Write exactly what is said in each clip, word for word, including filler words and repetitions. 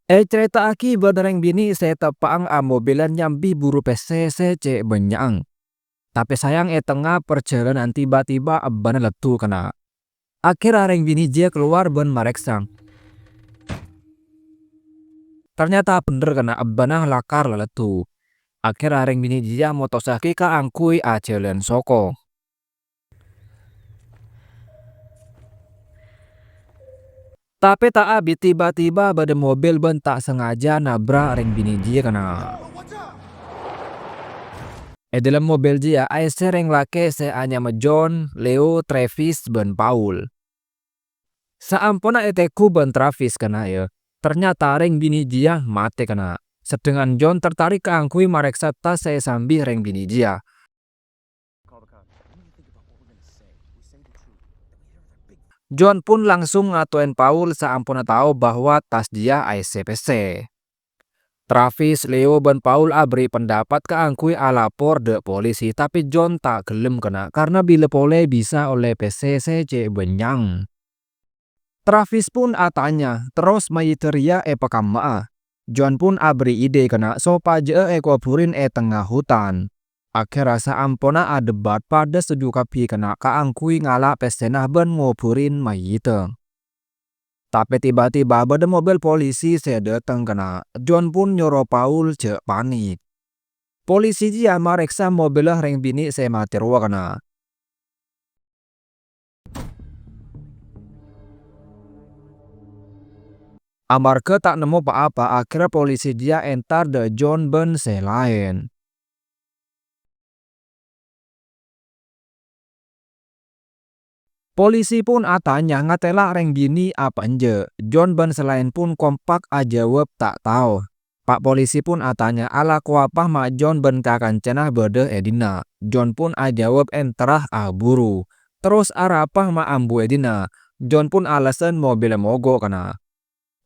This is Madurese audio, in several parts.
Ècarèta'aghi bân rèng binè' sè teppa'na amobilan nyambi buru pèssè sè cè' bânnya'na. Tapè sayang, è tengnga parjhâlânan tiba-tiba ebbâna leddhu kèna. Akhèrra rèng binè' jiyâ kalowar bân marèksa. Ternyata bhender kèna ebbâna lakar la leddhu. Akhèrra rèng binè' jiyâ motossaghi kaangghuy ajhâlân soko. Tapè ta' abit tiba-tiba bâdâ mobil bân ta' sengaja nabrak rèng binè' jiyâ kèna. È dâlem mobil jiyâ aèssè rèng lakè' sè anyama John, Leo, Travis, bân Paul. Saamponna ètegghu bân Travis kèna, yâ, ternyata rèng binè' jiyâ matè kèna. Sedangkan John tertarik kaangghuy marèksa tas sè èsambi rèng binè' jiyâ. John pun langsung ngato'èn Paul saamponna tao bahwa tas jiyâ aèssè pèssè. Travis, Leo, bân Paul aberri' pendapat kaangghuy alapor dâ' polisi, tapè John ta' ghellem kèna karna bilâ polè bisa ollè pèssè sè cè' bânnya'na. Travis pun atanya, "Terros mayyidda rèya èpakamma'a?" John pun aberri' ide kèna sopajâ'â èkoburrin è tengnga hutan. Akhèrra saamponna adebat padâ setuju kabbhi kèna kaangghuy ngala' pèssèna bân ngoburrin mayyidda. Tapè tiba-tiba bâdâ mobil polisi sè dâteng kèna. John pun nyoro Paul jhâ' panik. Polisi jiyâ marèksa mobilla rèng binè' sè matè rowa kèna. Amarghâ ta' nemmo pa-apa, akhèrra polisi jiyâ entar dâ' John bân sè laèn. Polisi pun atanya, "Ngatèla' rèng binè' apa enjâ'?" John bân sè laèn pun kompak ajâwâb, "Ta' tao." Pa' polisi pun atanya, "Alako apa ma' John bân kakancana bâdâ è dinna'?" John pun ajâwâb, "Enterra aburu." "Terros arapa ma' ambu è dinna'?" John pun alasan mobilla mogok kèna.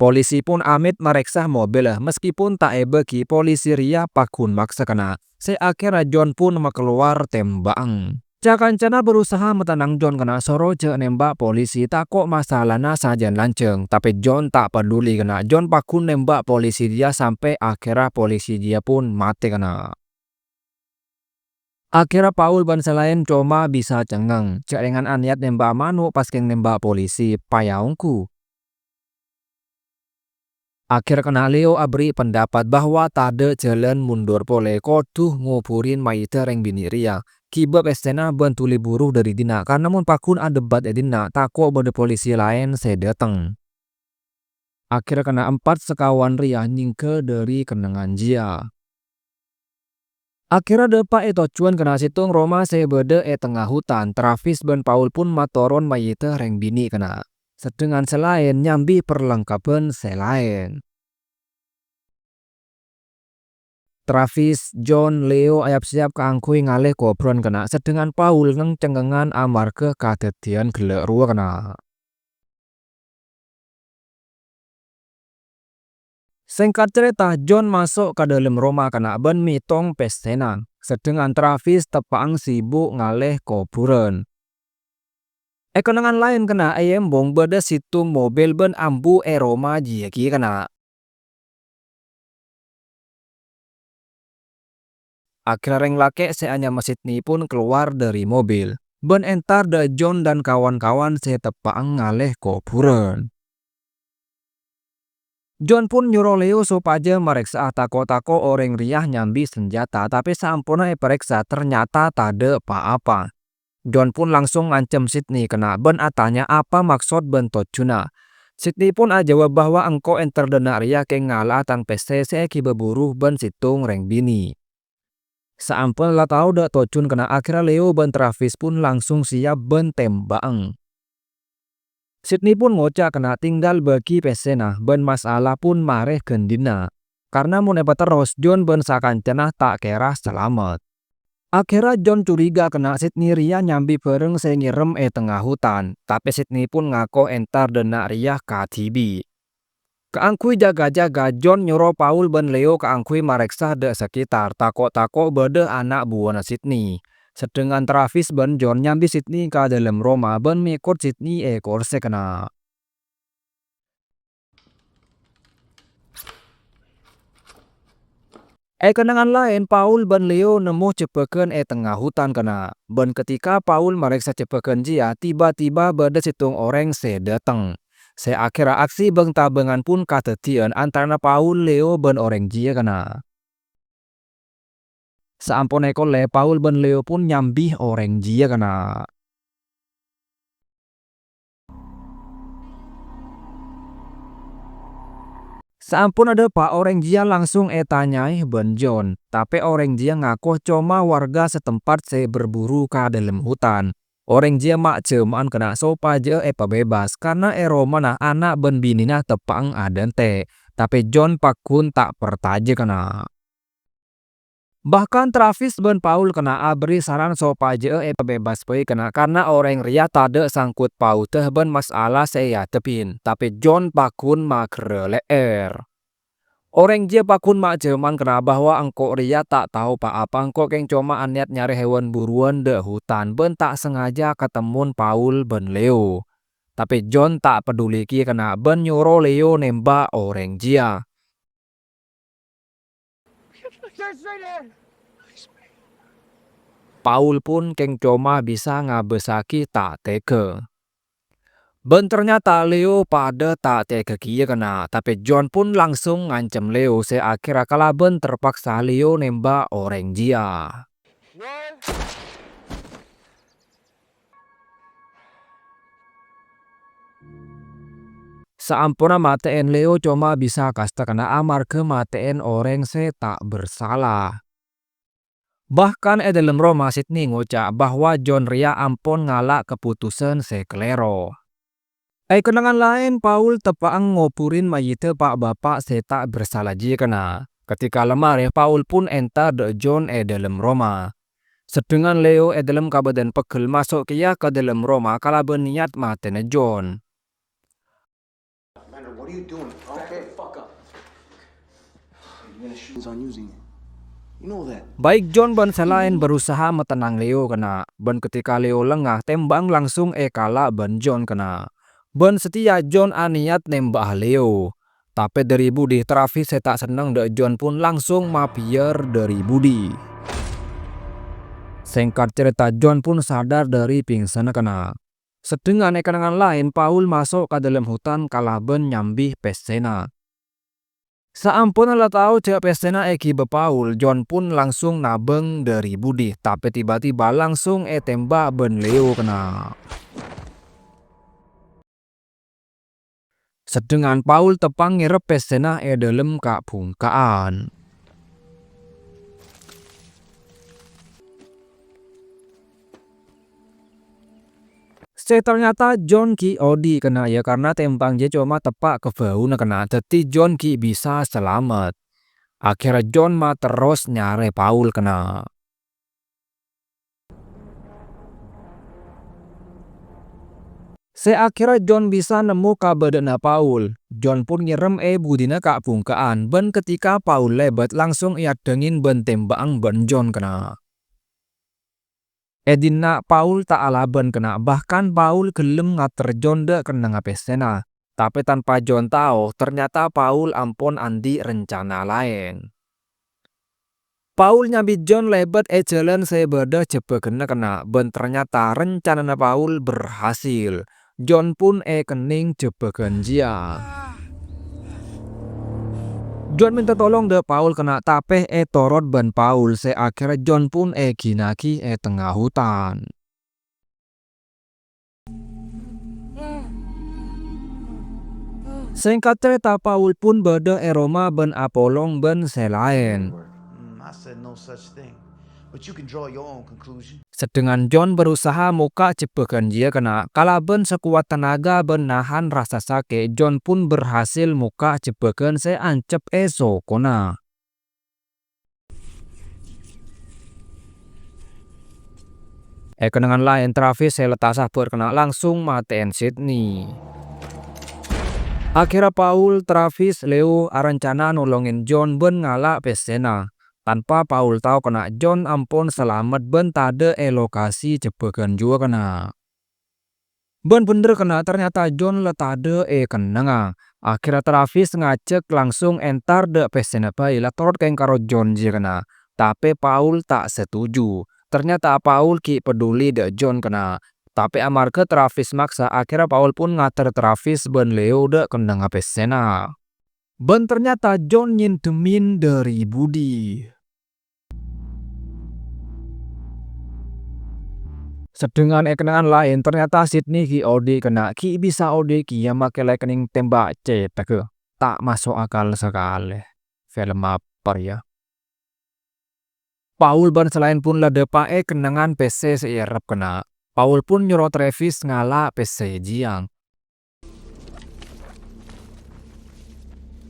Polisi pun amèt marèksa mobilla, maskèpon ta' èbâghi polisi rèya pagghun maksa kèna, sè akhèrra John pun makalowar tèmba'an. Ca-kancana berusaha matennang John kèna, soro jhâ' nèmba' polisi, tako' masalana sajân lanjhâng, tapè John ta' paduli kèna, John pagghun nèmba' polisi jiyâ sampè' akhèrra polisi jiyâ pun matè kèna. Akhèrra Paul bân sè laèn coma bisa cengngeng, jhâ' rèngan anèyat nèmba'a mano' pas kèng nèmba' polisi, payaongghu. Akhèrra kèna Leo aberri' pendapat bahwa tadâ' jhâlân mondhur polè, kodhu ngoburrin mayyidda rèng binè' rèya, ghibâ pèssèna bân dhuli buru dâri dinna', karna mon pagghun adebat è dinna', tako' bâdâ polisi laèn sè dâteng. Akhèrra kèna empat sakawan rèya nyèngghâ dâri kennengngan jiyâ. Akhèrra dâpa' è tojjhuwân kèna sèttong roma sè bâdâ è tengnga hutan. Travis bân Paul pun matoron mayyidda rèng binè' kèna, sedangkan sè laèn nyambi parlengkabbhân sè laèn. Travis, John, Leo ayap-sèyap kaangghuy ngalè koburân kèna, sedangkan Paul ngèng-cengngèngan amarghâ kadhâddhiyân ghellâ' rowa kèna. Sèngkat carèta, John maso' ka dâlem roma kèna bân mètong pèssèna, sedangkan Travis teppa'na sibuk ngalè koburân. È kennengngan laèn kèna è embong bâdâ sèttong mobil bân ambu è roma jiyâ ghi kèna. Akhèrra rèng lakè' sè anyama Sydney pun kalowar dâri mobil, bân entar dâ' John dan kawan-kawan sè teppa'na ngalè koburân. John pun nyoro Leo sopajâ marèksa'a, tako'-tako' orèng rèya nyambi sanjhâta, tapè saamponna èparèksa, ternyata tadâ' pa-apa. John pun langsung ngancem Sydney kèna bân atanya apa maksod bân tojjhuna. Sydney pun ajâwâb bahwa engko' entar dâ' enna' rèya kèng ngala'a tang pèssè sè èghibâ buru bân sèttong rèng binè'. Saamponna la tao dâ' tojjhun kèna, akhèrra Leo bân Travis pun langsung sèyap bân tèmba'an. Sydney pun ngoca' kèna tinggal bâgi pèssèna bân masalah pun marè ghândhina. Karna mon èpaterros, John bân sakancana ta' kèra salamet. Akhèrra John curiga kèna Sydney rèya nyambi bhârâng sè ngèrèm è tengnga hutan, tapè Sydney pun ngako entar dâ' enna' rèya kadhibi'. Kaangghuy jâgâ-jâgâ, John nyoro Paul bân Leo kaangghuy marèksa dâ' sakètar, tako'-tako' bâdâ ana' buwâna Sydney. Sedangkan Travis bân John nyambi Sydney ka dâlem roma bân mèkot Sydney è korsè kèna. È kennengngan laèn, Paul bân Leo nemmo jhebbhâghân è tengnga hutan, kana'. Bân ketika Paul marèksa jhebbhâghân jiyâ, tiba-tiba bâḍâ sèttong orèng sè ḍâteng, sè akhèrra aksi bâng-tabângan pon kadhâddhiyân antarana Paul, Leo, bân orèng jiyâ, kana'. Saamponna èkollè, Paul bân Leo pon nyambi orèng jiyâ, kana'. Saamponna ḍâpa', orèng jiyâ langsung ètanyaè bân John, tapè orèng jiyâ ngako coma warga setempat sè berburu ka ḍâlem hutan. Orèng jiyâ ma'-jhâma'an, kana', sopajâ èpabebas, karna è romana ana' bân binèna teppa'na aḍântè', tapè John pagghun ta' parcajâ, kana'. Bahkan Travis bân Paul, kana', aberri' saran sopajâ èpabebas bhâi, kana', karna orèng rèya taḍâ' sangkut paoḍhâ bân mas'ala sè èaḍâbbhin, tapè John pagghun maghârâ lè'èr. Orèng jiyâ pagghun ma'-jhâma'an, kana', bahwa engko' rèya ta' tao pa-apa, engko' kèng coma anèyat nyarè hèwan buruwân ḍâ' hutan bân ta' sangajâ katemmon Paul bân Leo. Tapè John ta' paḍuli kèya, kana', bân nyoro Leo nèmbhâk orèng jiyâ. Paul pon kèng coma bisa ngabâssaghi ta' tegghâ. Bân ternyata Leo paḍâ ta' tegghâ kèya, kana', tapè John pon langsung ngancem Leo, sè akhèrra kalabân terpaksa Leo nèmbhâk orèng jiyâ. Saamponna matè'èn Leo coma bisa kasta, kana', amarghâ matè'èn orèng sè ta' bersala. Bahkan è ḍâlem roma Sydney ngoca' bahwa John rèya ampon ngala' kapotosan sè kalèro. È kennengngan laèn, Paul teppa'na ngobhurè mayyiddhâ pa'-bapa' sè ta' bersala jiyâ, kana'. Ketika lèmarè, Paul pon entar ḍâ' John è ḍâlem roma. Sedhengngan Leo è ḍâlem kabâḍâ'ân peggel maso' kèya ka ḍâlem roma kalabân niyat matèna John. Baik John bân sè laèn berusaha matennang Leo, kana', bân ketika Leo lengnga, tèmbhâ'na langsung èkala' bân John, kana'. Bân satèya John anèyat nèmbhâ'â Leo. Tapè ḍâri buḍi Travis sè ta' senneng ḍâ' John pon langsung mabiyâr ḍâri buḍi. Sèngkat carèta, John pon sadar ḍâri pingsanna, kana'. Sedhengngan è kennengngan laèn, Paul maso' ka ḍâlem hutan kalabân nyambi pèssèna. Saamponna la tao jhâ' pèssèna èghibâ Paul, John pon langsung nabâng ḍâri buḍi, tapè tiba-tiba langsung ètèmbhâk bân Leo, kana'. Sedhengngan Paul teppa'na ngèrep pèssèna è ḍâlem ka'-bhungka'an. Sè ternyata John ghi' oḍi', kana', yâ, karna tèmbhâ'na jiyâ coma teppa' ka bâuna, kana', dhâddhi John ghi' bisa salamet. Akhèrra John materros nyarè Paul, kana'. Sè akhèrra John bisa nemmo kabâḍâ'ânna Paul. John pon ngèrem è buḍina ka'-bhungka'an, bân ketika Paul lèbât, langsung èaḍângin bân tèmbhâ'na bân John, kana'. È ḍinna' Paul ta' alabân, kana', bahkan Paul ghellem ngater John ḍâ' kennengnga pèssèna. Tapè tanpa John tao, ternyata Paul ampon anḍi' rencana laèn. Paul nyambi John lèbât è jhâlân sè bâḍâ jhebbhâghânna, kana', bân ternyata rencanana Paul berhasil. John pon èkennèng jhebbhâghân jiyâ. John mènta tolong ḍâ' Paul, kana', tapè ètorot bân Paul, sè akhèrra John pon èghina'aghi è tengnga hutan. Sèngkat carèta, Paul pon bâḍâ è roma bân apolong bân sè laèn. Hmm, I said no such thing. But you can draw your own conclusion. Sedhengngan John berusaha mokka' jhebbhâghân jiyâ, kana', kalabân sakowat tenaga bân nahan rassa sakè', John pon berhasil mokka' jhebbhâghân sè ancep è sokona. È kennengngan laèn, Travis sè la ta' sabhâr, kana', langsung matè'èn Sydney. Akhèrra Paul, Travis, Leo arencana nolongèn John bân ngala' pèssèna. Tanpa Paul tao, kana', John ampon salamet bân taḍâ' è lokasi jhebbhâghân jiyâ, kana'. Bân bhender, kana', ternyata John la taḍâ' è kennengnga. Akhèrra Travis ngajhâk langsung entar dâ' pèssèna bhâi la torot kèng karo John jiyâ kèna. Tapè Paul ta' setuju. Ternyata Paul ghi' peduli dâ' John kèna. Tapè amarghâ Travis maksa, akhèrra Paul pun ngater Travis bân Leo dâ' kennengnga pèssèna. Bân ternyata John nyèndhemmin dâri budi. Sedangkan è kennengngan laèn, ternyata Sydney ghi' odi' kèna, ghi' bisa odi' kèya makè lèkènèng tèmbhâk cèthagghâ. Ta' maso' akal sakalè. Film apa rèya? Paul bân sè laèn pun la dâpa'è kennengngan pèssè sè èarep kèna. Paul pun nyoro Travis ngala' pèssè jiyâ.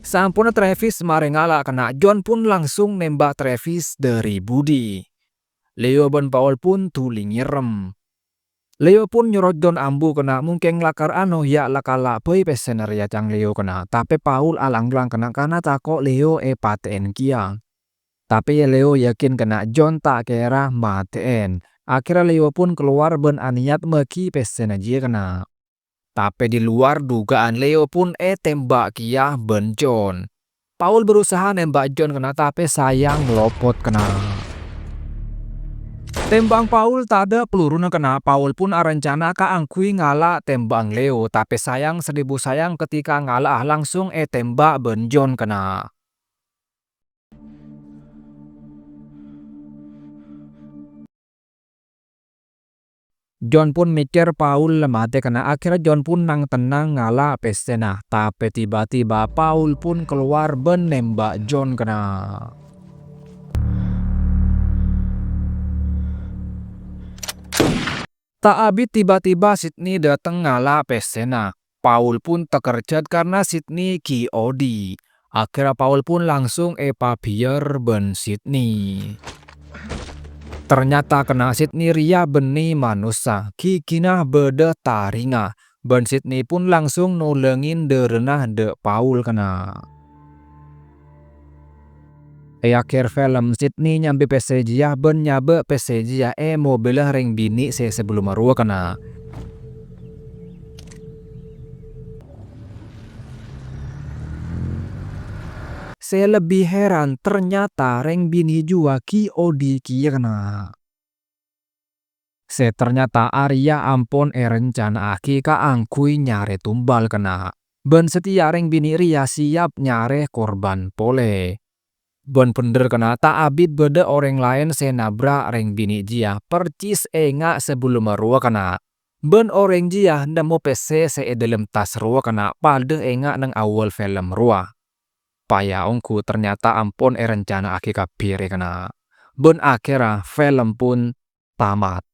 Saamponna Travis marè ngala' kèna, John pun langsung nèmbhâk Travis dâri budi. Leo bân Paul pun dhuli ngèrèm. Leo pun nyoro John ambu kèna, mongkèng lakar ano, yâ la kala' bhâi pèssèna rèya ca'na Leo kèna. Tapè Paul alang-lang kèna, karna tako' Leo èpatè'èn kèya. Tapè Leo yakin kèna John ta' kèra matè'èn. Akhèrra Leo pun kalowar bân anèyat maghi pèssèna jiyâ kèna. Tapè di luar dugaan Leo pun ètèmbhâk kèya bân John. Paul berusaha nèmbhâk John kèna, tapè sayang lopot kèna. Tèmbhâ'ân Paul tadâ' peluruna kèna, Paul pun arencana kaangghuy ngala' tèmbhâ'ân Leo, tapè sayang seribu sayang ketika ngala'a langsung ètèmbhâk bân John kèna. John pun mèkkèr Paul la matè kèna, akhèrra John pun nang-tennang ngala' pèssèna. Tapè tiba-tiba Paul pun kalowar bân nèmbhâk John kèna. Ta' abit tiba-tiba Sydney dâteng ngala' pèssèna. Paul pun takerjhât karna Sydney ghi' odi'. Akhèrra Paul pun langsung èpabiyâr bân Sydney. Ternyata kèna Sydney rèya bânnè manossa, ghighina bâdâ taringnga, bân Sydney pun langsung nolangè dârâna dâ' Paul kèna. È akhèr film, Sydney nyambi pèssè jiyâ bân nyabâ' pèssè jiyâ è mobilla rèng binè' sè sabellumma rowa kèna. Sè lebbi hèran, ternyata rèng binè' jiyâ ghi' odi' kèya kèna. Sè ternyata arèya ampon èrencana'aghi kaangghuy nyarè tombal kèna, bân satèya rèng binè' rèya siap nyarè korban polè. Bân bhendher kèna, ta' abit bâdâ orèng laèn sè nabrak rèng binè' jiyâ, percis enga' sabellumma rowa kèna. Bân orèng jiyâ nemmo pèssè sè è dâlem tas rowa kèna padâ enga' neng awwâl film rowa. Paya ongghu ternyata ampon èrencana'aghi kabbhi rè kèna. Bân akhèrra film pun tamat.